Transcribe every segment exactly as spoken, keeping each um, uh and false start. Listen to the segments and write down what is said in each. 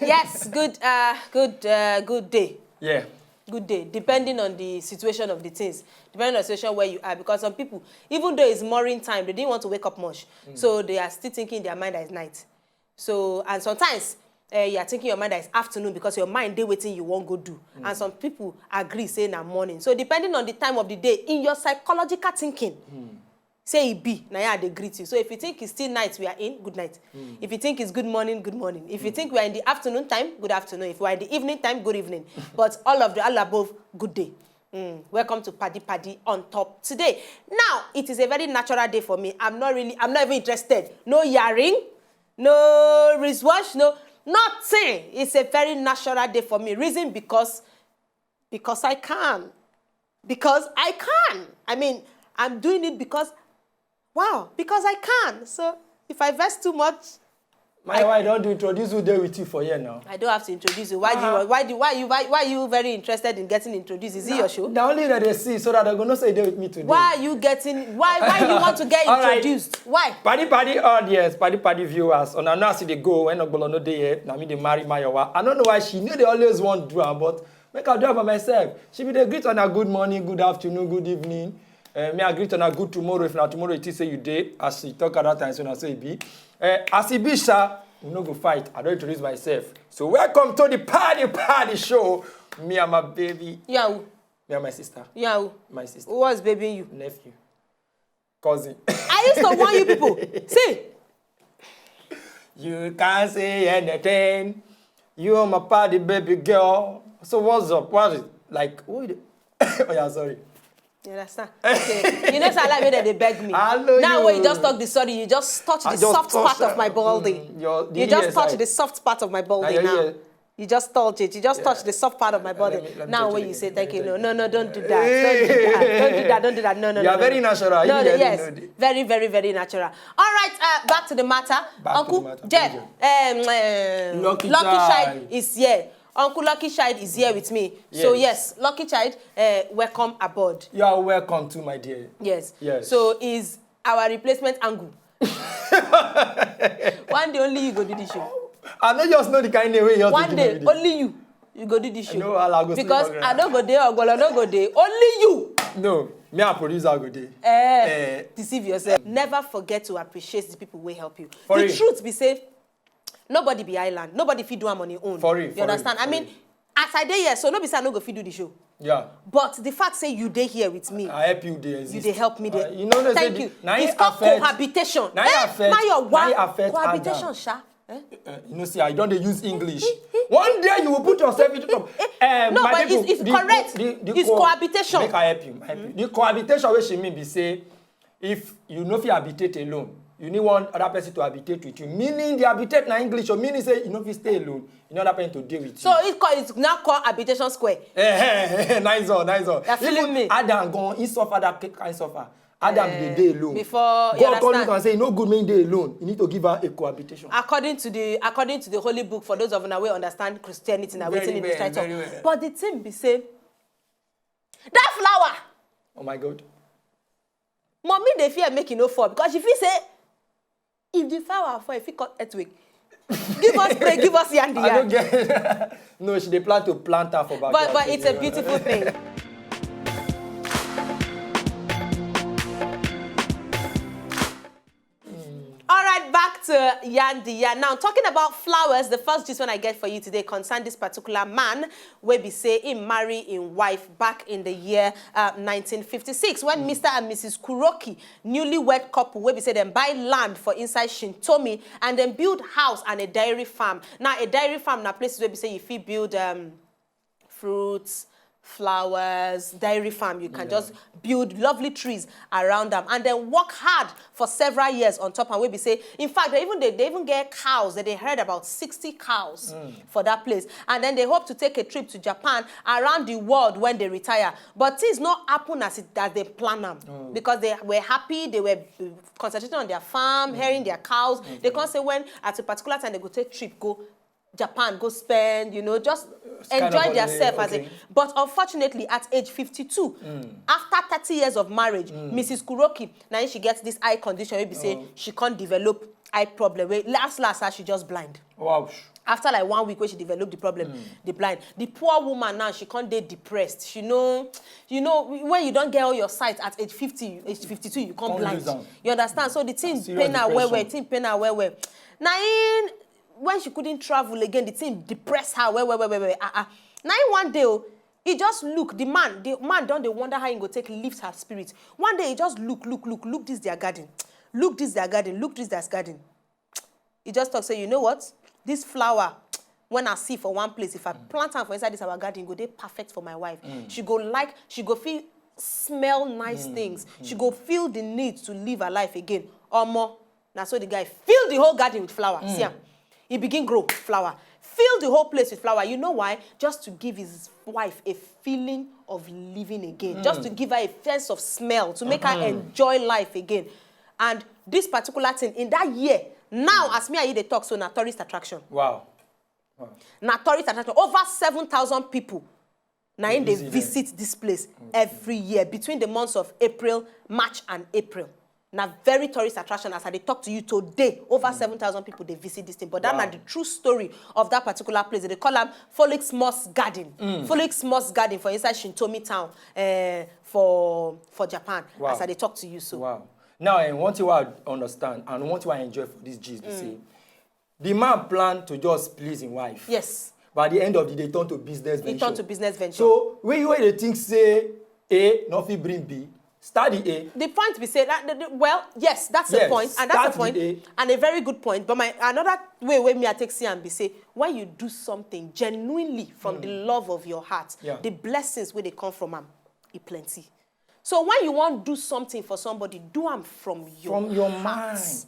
Yes, good, uh, good, uh, good day. Yeah. Good day, depending on the situation of the things, depending on the situation where you are. Because some people, even though it's morning time, they didn't want to wake up much. So they are still thinking in their mind that it's night. So, and sometimes uh, you are thinking your mind that it's afternoon because your mind dey wetin you wan go do. And some people agree say na morning. So depending on the time of the day, in your psychological thinking, say e be, na ya I dey greet you. So if you think it's still night we are in, good night. If you think it's good morning, good morning. If you think we are in the afternoon time, good afternoon. If we are in the evening time, good evening. But all of the all above, good day. Mm, welcome to Paddy Paddy on top today. Now, it is a very natural day for me. I'm not really, I'm not even interested. No yarring, no wristwatch, no nothing. It's a very natural day for me. Reason because, because I can. Because I can. I mean, I'm doing it because, wow, because I can. So if I vex too much, My wife don do introduce who dey with you for here now. I don't have to introduce you. Why do you, why do, why you, why, why are you very interested in getting introduced? Is it your show? Na only that they see so that they go know say you dey with me today. Why are you getting, why, why you want to get All right. Introduced? Why? Paddy Paddy audience, Paddy Paddy viewers, una know as e dey go when Ogbolo no dey here, na me dey marry Mayowa. I no know why she no dey always wan do am, but make I do am by myself. She be dey greet una good morning, good afternoon, good evening. Uh, me I greet una good tomorrow if na tomorrow you think say you dey, as she talk at that time, so na so e be. Uh, as e be, sha, we no go fight. I don introduce myself. So welcome to the Paddy Paddy show. Me and my baby, Yahoo. Me and my sister, Yahoo. My sister, Who was babying you? Nephew, cousin. I used to warn you people. See, You can't say anything. You are my Paddy baby girl. So what's up? What is, like, who you dey- Oh yeah, sorry. You understand? Okay. You know, say I like when they beg me. I know Now you. When you just talk the sorry, you just touch I the just soft touch part that. Of my body. Mm, your- the You just ears, touch like- The soft part of my body Now your now. ear. You just touch it. You just touch Yeah. The soft part of my body. Let me- let me Now touch when it you again. say Let thank me you, no, touch no, it. No, don't do that. Don't do that. Don't do that. No, no, You no, are no. Very natural. No, You no, really yes. Know this. Very, very, very natural. All right. Uh, back to the matter. Back to Uncle the matter. Jeff, Thank um, uh, Lucky Lucky Child. Child is here. Uncle Lucky Child is here with me. So Yes. Yes, Lucky Child, uh, welcome aboard. You are welcome to my dear. Yes. Yes. So is our replacement Angu. One day only you go do the show. I no just know the kind name wey you just One dey Day give me. Only you, you go do the show. No, I go sleep Because for I ground. No go dey, Ogbolo no go dey. Only you. No, me and producer go dey. Eh, Eh. Deceive yourself. Never forget to appreciate the people wey help you. For The real. Truth be say, nobody be island. Nobody fit do am on him own. For real, You for understand? real, I for mean, real. As I dey here, so no be say I no go fit do the show. Yeah. But the fact say you dey here with me, I help you dey exist. You dey help me dey. Uh, you know, they say Thank the- you. na It's it called affect- cohabitation. na it Eh, affect- Mayowa. Na it affect Cohabitation, Adam. Sha. Eh? Uh, you know, see, I don dey use English. One day you will put yourself into trouble. Um, No, my but people, it's- it's the, correct. The, the It's co- cohabitation. Make I help you. My people. The cohabitation wey she mean be say, if you no fit habitate alone, you need one other person to habitate with you. Meaning the habitate na English, or meaning say you no fit stay alone. You need another person to dey with So you. It call, it's now called Habitation Square. Eh, eh, eh, nice one, nice one. You're feeling Even me? Adam gone, he suffer that ki- kind suffer. Adam Eh, dey dey alone. Before you God come look understand. And say he no good make he dey alone. He need to give her a cohabitation. According to the according to the holy book, for those of una wey understand Christianity, na Very wetin English well, title. Very well. But the thing be say, that flower, Oh my God. Mommy dey fear make e no fall because she feel say if the flower fall, e fit cause earthquake. Give us pray, give us yandi I don't yandi. Get. No, she dey plan to plant her for back. But but it's a beautiful thing. All right, back to yandi yan. Now, talking about flowers, the first gist one I get for you today concern this particular man wey be say he marry him wife back in the year uh, nineteen fifty-six when Mister and Missus Kuroki, newlywed couple, wey be say dem buy land for inside Shintomi and dem build house and a dairy farm. Now, a dairy farm na places wey be say you fit build um, fruits, flowers, dairy farm. You can just build lovely trees around them and then work hard for several years on top. And we be say, in fact, they even they, they even get cows. That they herd about sixty cows for that place, and then they hope to take a trip to Japan around the world when they retire. But things not happen as it as they plan them because they were happy. They were uh, concentrating on their farm, herding their cows. They can't say when at a particular time they go take trip go Japan, go spend, you know, just Kind of enjoy holiday, themselves as okay. A. But unfortunately, at age fifty-two, after thirty years of marriage, Missus Kuroki, now she gets this eye condition. Maybe say she can't develop eye problem. Wey last last, as she just blind. Wow. After like one week wey she develop the problem, the blind, the poor woman now, she come dey depressed. She know, you know, when you don get all your sight at age fifty, age fifty-two, you come Come blind. Lose am. You understand? So the thing Serious pain her well well. Depression. Thing pain her well well. Na im, when she couldn't travel again, the thing depress her well well well well well. Ah ah. Na im one day o, he just look, the man, the man don dey wonder how he go take lift her spirit. One day he just look, look, look, look this their garden, look this their garden, look this their garden. He just talk say, you know what? This flower, when I see for one place, if I plant am for inside this our garden, e go dey perfect for my wife. She go like, she go feel smell nice things. She go feel the need to live her life again. Omo, na so the guy fill the whole garden with flower. See am, he begin grow flower, fill the whole place with flower. You know why? Just to give his wife a feeling of living again, just to give her a sense of smell, to make her enjoy life again. And this particular thing, in that year, now as me and you dey talk so, na tourist attraction. Wow. Na tourist attraction. Over seven thousand people na im dey Visit there. Visit this place every year between the months of April, March and April. Na very tourist attraction. As I dey talk to you today, over seven thousand people dey visit this thing. But that na Wow. The true story of that particular place. They call am Felix Moss Garden. Felix Moss Garden for inside Shintomi town, eh, for for Japan. Wow. As I dey talk to you so. Wow. Now, eh, one thing I understand and one thing I enjoy for this gist be say, the man plan to just please his wife. Yes. But at the end of the day, turn to business venture. It turn to business venture. So, when you wey dey think say A no fit bring B, study A. The point be say that, the, the, well, yes, that's a Yes, point, and that's a that's point, the A. And a very good point. But my another way wey me I take see am be say, when you do something genuinely from the love of your heart, Yeah. the blessings wey dey come from am, e plenty. So when you wan do something for somebody, do am from your From your heart. Mind.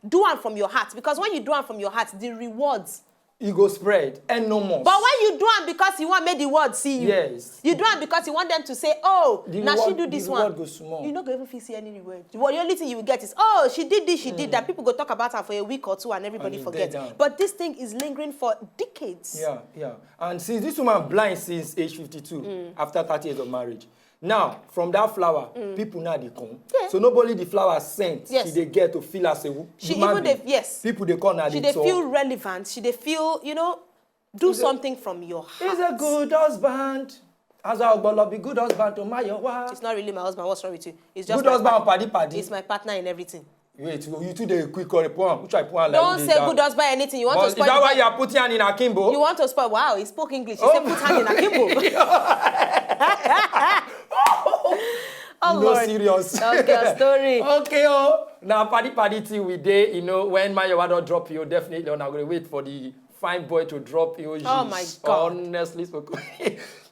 Do am from your heart, because when you do am from your heart, the rewards. E go spread, enormous. But when you do am because you wan make the world see you, Yes. You do am because you want them to say, oh, The na she reward- do the this reward one. Go small. You no go even fit see any reward. Well, the only thing you will get is, oh, she did this, she did that. People go talk about her for a week or two and everybody And you forget. Dead down. But this thing is lingering for decades. Yeah, yeah. And since this woman blind since age fifty-two, Mm. After thirty years of marriage, now from that flower, people now dey come. Yeah. So nobody the flower scent, Yes. She dey get to feel as a wo- She human even dey, being. yes. People dey come now She dey dey feel relevant. She dey feel, you know, do something from your heart. He's a good husband. As I go be good husband to my wife. It's not really my husband. What's wrong with you? It's just Good my husband, part- paddy paddy. It's my partner in everything. Wait, you too dey quick call poem. Which I poem like Don't this say now. Good husband anything. You want But to is spoil that the why vibe. You are putting hand in akimbo? You want to spoil? Wow, he spoke English. He Oh. Said put hand in akimbo. Oh No Lord. Serious. That girl story. Okay, oh. Now, paddy paddy thing we dey, you know, when my wife don drop you, definitely, I'm gonna wait for the fine boy to drop you. Oh my God. Honestly spoken.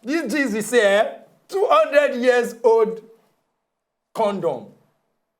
This Jesus say, eh, two hundred years old condom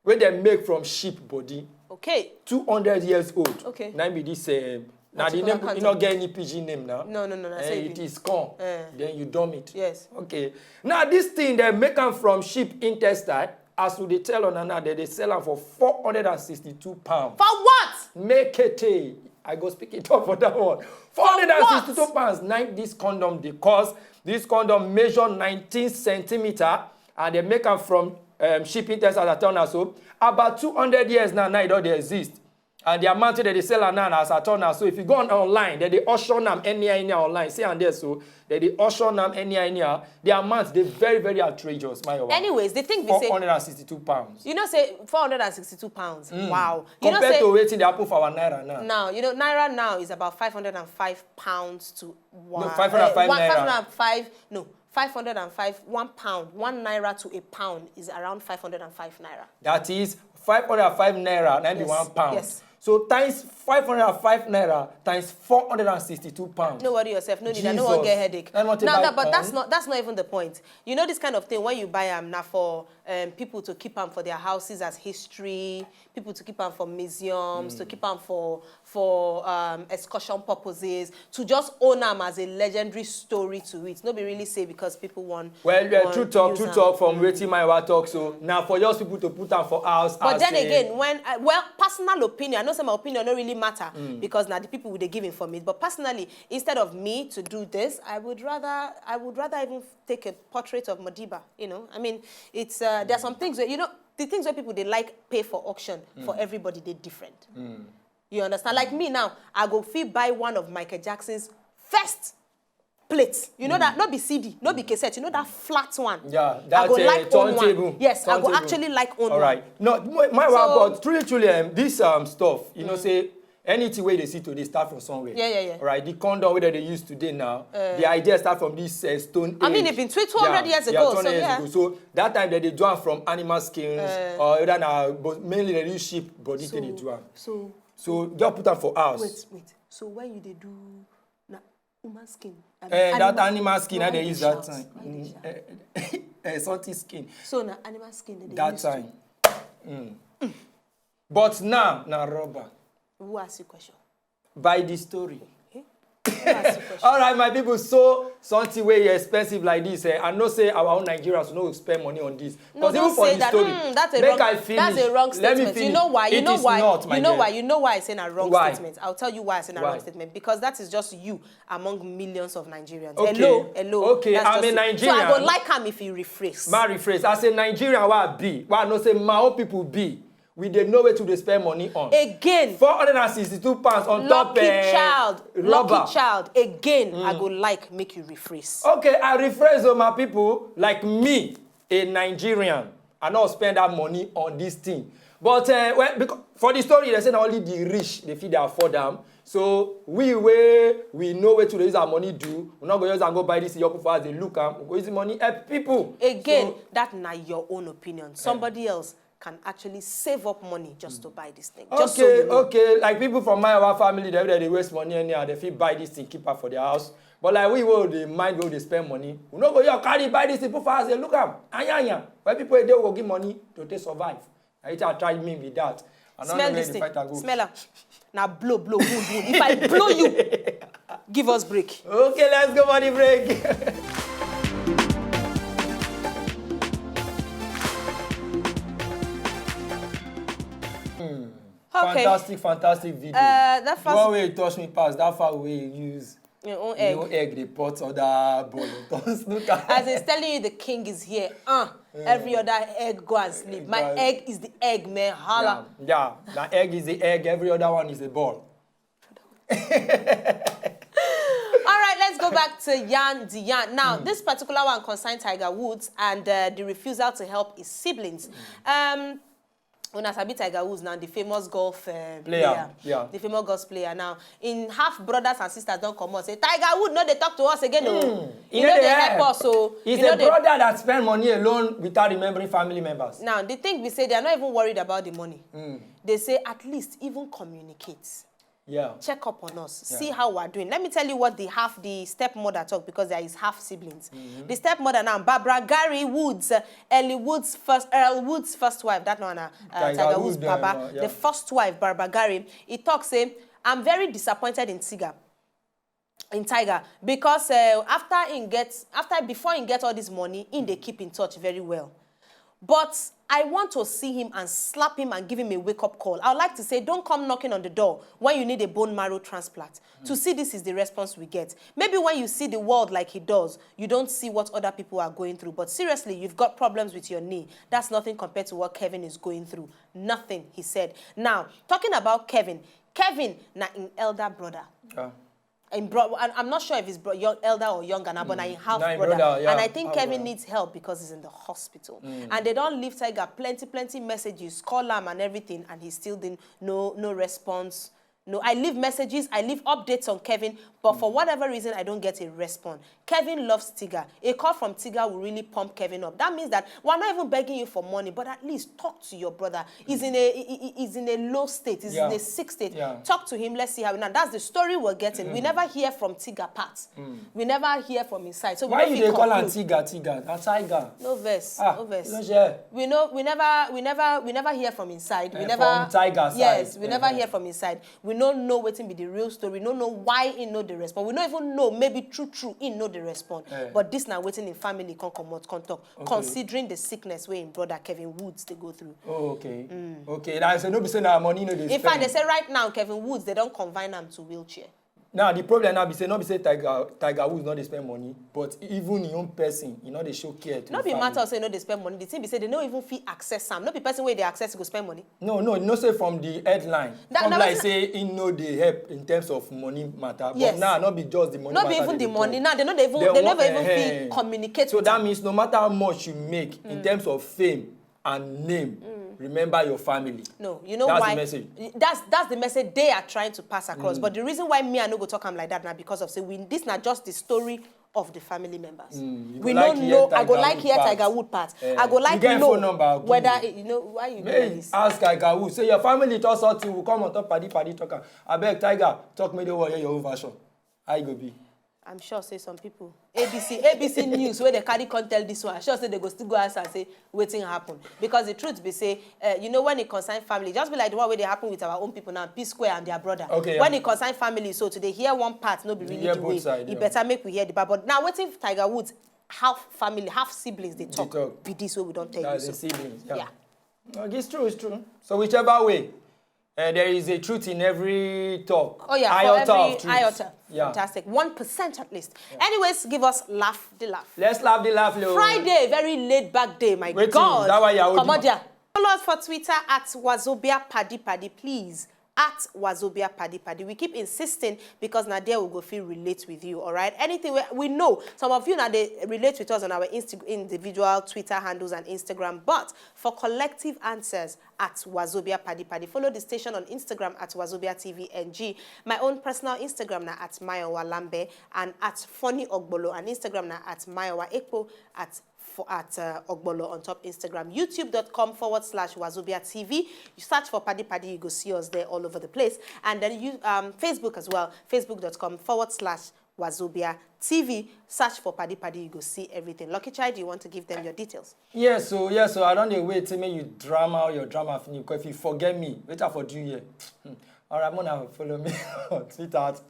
wey dem make from sheep body. Okay. Two hundred years old. Okay. Na be this. Um, na the Particular name, you condom. No get any pidgin name now. No, no, no, no, Eh, say it it. Is corn. Eh. Then you dump it. Yes. Okay. Now this thing dem make am from sheep intestine. As we dey tell una now, dem dey sell am for four hundred and sixty-two pounds. For what? Make it. I go speak it up for that one. Four hundred and sixty-two pounds. Now this condom dey cost. This condom measure nineteen centimeter and dem make am from um, sheep intestine, as I tell una so. About two hundred years now, now e don dey exist. And the amount wey dem dey sell am now, as I tell una so, if you go on online, dem dey auction am anyhow, anyhow online. See am there so, dem dey auction am anyhow, anyhow. The amount dey very, very outrageous, my wife. Anyways, the thing be say, four hundred and sixty-two pounds. You know say four hundred and sixty-two pounds. Wow. You know Compared say to wetin dey happen for our naira now. Now, you know, naira now is about five hundred and five pounds to one. No, five hundred and five eh, one- naira. Five hundred and five, no, five hundred and five, one pound, one naira to a pound is around five hundred and five naira. That is five hundred and five naira, na be Yes, one pound. Yes. So times five hundred and five naira times four hundred and sixty-two pounds. No worry yourself. No need. I no wan get headache. Now, now, but that's not that's not even the point. You know this kind of thing, when you buy am now for um, people to keep am for their houses as history, people to keep am for museums, mm. to keep am for for um, excursion purposes, to just own am as a legendary story to it. No be really say because people want. Well, yeah, true talk, true talk from mm. Wetin my wife talk. So now for yours people to put am for house. But then a, again, when I, well, personal opinion, I know say my opinion no really matter mm. because now the people would they give him for me. But personally, instead of me to do this, I would rather I would rather even take a portrait of Madiba. You know, I mean, it's uh, there are some things that you know the things where people they like pay for auction mm. for everybody they different. Mm. You understand? Like me now, I go fit buy one of Michael Jackson's first plate. You know that, not be C D, not be cassette. You know that flat one. Yeah, I that, go uh, like own one. Turntable. Yes, I go Turntable. Actually like own All one. Right. No, my, my So- But truly, truly, um, this um stuff, you know, say anything wey dey see today start from somewhere. Yeah, yeah, yeah. Right. The condom wey dem dey use today now, the idea start from this uh, stone age. I mean, e been two hundred Yeah, years yeah, ago, two hundred so years yeah. ago. So that time dem dey do am from animal skins, Uh, or either na, but mainly dem dey use sheep body take dey do am. So, So just put am for house. Wait, wait. So when you dey do na human skin? I mean, Eh, that animal- animal skin No, I dey I dey use that sharp. time. I dey Mm, sharp. eh, eh, something skin. So na animal skin dem dey That use time. Mm. But now na rubber. Who ask you question? By the story. Eh? Who ask you question? All right, my people. So something wey expensive like this, eh, I know say our own Nigerians no spend money on this. No, Because don't even for say the that. story, Mm, that's a make wrong. I finish. That's a wrong Let me statement. You finish. Know why? You It know is why? Not, my You know dear. Why? You know why I say a wrong Why? Statement. I'll tell you why I say a Why? Wrong statement. Because that is just you among millions of Nigerians. Okay. Hello, hello. Okay, That's I'm just a you. So I Nigerian. Go like am if you rephrase. My rephrase. As a Nigerian, where I be, where I know say my own people be, we dey know where to dey spend money on. Again. Four hundred and sixty-two pounds on top Lucky eh, child, rubber. Lucky child. Again, I go like make you rephrase. Okay, I rephrase, oh, my people. Like me, a Nigerian, I no spend that money on this thing. But uh, well, because for the story, they say na only the rich dey fit dey afford am. So we wey we know wetin to dey use our money do, we no go use am go buy this thing, your people as dey look am, we go use the money help people. Again, So, that na your own opinion. Somebody else can actually save up money just to buy this thing. Just so okay, you know. Okay, like people from my our family, they, they waste money anyhow, they fit buy this thing, keep am for their house. But like we wey dey mind wey dey spend money, we no go here carry buy this thing, put for house, dey look am, anyanya. When people dey go give money to take survive. Na it I try me be that. I no Smell know this where the thing. Fight and go. Smell am. Now blow, blow, wound, wound. If I blow you, give us break. Okay, let's go for the break. Okay. Fantastic, fantastic video. Uh, that The first- one wey touch me pass, that far wey you use. Your own Your egg. Own egg dey pot other ball. Look at As he's telling you, the king is here. Uh, every other egg go and sleep. My Guys. Egg is the egg, man. Holla. Yeah, yeah. The egg is the egg. Every other one is a ball. All right, let's go back to Yan the Yan. Now, this particular one concerns Tiger Woods and uh, the refusal to help his siblings. Um, una sabi Tiger Woods now, the famous golf uh, player. Yeah. The famous golf player now. In half brothers and sisters don't come out say Tiger Woods no dey talk to us again. Oh, He you no know dey they help. Help us. So He's you know a they brother that spend money alone without remembering family members. Now the thing we say they are not even worried about the money. They say at least even communicate. Yeah. Check up on us, Yeah. See how we're doing. Let me tell you what the half the stepmother talk because there is half siblings. The stepmother now, Barbara Gary Woods, uh, Ellie Woods first, Earl Woods first wife. That one, uh, uh, Tiger Tiger Woods, Woods, Baba, uh, yeah. The first wife, Barbara Gary. He talks say, I'm very disappointed in Tiger. In Tiger, because uh, after in get after before he get all this money, in they keep in touch very well. But I want to see him and slap him and give him a wake-up call. I would like to say, don't come knocking on the door when you need a bone marrow transplant. To see this is the response we get. Maybe when you see the world like he does, you don't see what other people are going through. But seriously, you've got problems with your knee. That's nothing compared to what Kevin is going through. Nothing, he said. Now, talking about Kevin, Kevin na in elder brother. Yeah. In bro- and I'm not sure if he's bro- young, elder or younger now, but na in half Na in brother. brother, yeah, And I think half Kevin brother. Needs help because he's in the hospital. And they don't leave Tiger plenty, plenty messages, call him and everything, and he still didn't no no response. No, I leave messages, I leave updates on Kevin, but for whatever reason, I don't get a response. Kevin loves Tiga. A call from Tiga will really pump Kevin up. That means that we're not even begging you for money, but at least talk to your brother. He's in a he- he- he's in a low state. He's Yeah. In a sick state. Yeah. Talk to him. Let's see how. Now that's the story we're getting. We never hear from Tiga part. We never hear from inside. So we Why no you fit dey call am conclude. Tiga Tiga? Na Tiger. No verse. Ah, No verse. No share. We know we never we never we never hear from inside. We Eh, never from Tiger Yes, side. We Eh, never eh. Hear from inside. We no know wetin be the real story. We no know why he no dey respond. We no even know maybe true true he no dey respond. Eh. But this na wetin him family come comot come talk. Considering the sickness wey him brother Kevin Woods dey go through. Oh, okay. Okay. Like I say, no be say na money no dey In spend. Fact, they say right now Kevin Woods they don confine am to wheelchair. Now the problem now be say, no be say Tiger Tiger Woods no dey spend money, but even him own person, he no dey show care to No him be family. Matter of say no dey spend money. The thing be say they no even fit access am. No be person wey dey access go spend money. No, no, no say from the headline. That- Come that like was- say he no dey help in terms of money matter. But Yes. Now no be just the money No be matter even they the dey money. talk. Now they no dey even they, want- never even eh, fit eh. communicate. So with that am. means no matter how much you make in terms of fame and name, remember your family. No, you know That's why? The message. That's that's the message they are trying to pass across. But the reason why me I no go talk am like that now because of say we this na just the story of the family members. You go We like no hear know. I go Tiger like Wood hear part. Tiger Wood part. Eh, I go you like get know phone number, I'll give whether you. Eh, you know why you do May this. Ask Tiger Woods. Say your family talk something, will come on top, paddy paddy talk am. Abeg, Tiger, talk me the word, hear your own version. How you go be? I'm sure say some people A B C A B C news where they carry come tell this one. I'm sure say they go still go ask and say wetin happen because the truth be say uh, you know when it concern family just be like the one wey dey happen with our own people now P Square and their brother. Okay, When yeah. It concern family so to dey hear one part no be really Hear the both way. side, E yeah. Better make we hear the part but now wetin Tiger Woods half family half siblings dey talk, talk. Be this wey we don tell That's you the so. Siblings. Yeah. Yeah. No, it's true. It's true. So whichever way, uh, there is a truth in every talk. Oh yeah, Iota for every of truth. iota. Yeah. Fantastic. One percent at least. Anyways, give us laugh the laugh. Let's laugh the laugh, Leo. Friday, very laid back day, my Wetin? God. That why you are holding Come on, back? Dear. Follow us for Twitter at Wazobia Paddy Paddy, please. At Wazobia Paddy Paddy. We keep insisting because now there we go feel relate with you, all right? Anything we, we know, some of you now they relate with us on our Insta- individual Twitter handles and Instagram, but for collective answers at Wazobia Paddy Paddy. Follow the station on Instagram at Wazobia T V N G. My own personal Instagram now at Mayowa Lambe and at Funny Ogbolo and Instagram now at Mayowa Ekpo at for at uh, Ogbolo on top Instagram, youtube.com forward slash Wazobia T V. You search for Paddy Paddy, you go see us there all over the place. And then you um, Facebook as well, facebook.com forward slash Wazobia T V. Search for Paddy Paddy, you go see everything. Lucky Child, you want to give them your details? Yes, so yes, so I don't dey wait till make you drama all your drama finish. Because if you forget me, wait for do you here. All right, Mona, follow me on Twitter at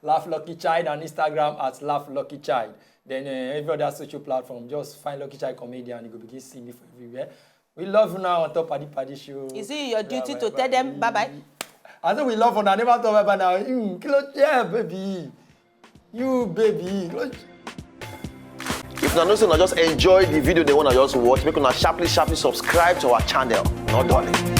Laugh Lucky Child and Instagram at Laugh Lucky Child. Then uh, every other social platform, just find Lucky Child Comedian, you go begin see me for everywhere. We love you now on top Paddy Paddy Show. Is it your duty to tell them bye-bye? I think we love you. I never talk bye bye now. Mm, kilo, yeah, baby. You, baby. If una know say una just enjoy the video they wanna just watch, make una sharply sharply subscribe to our channel. Not darling.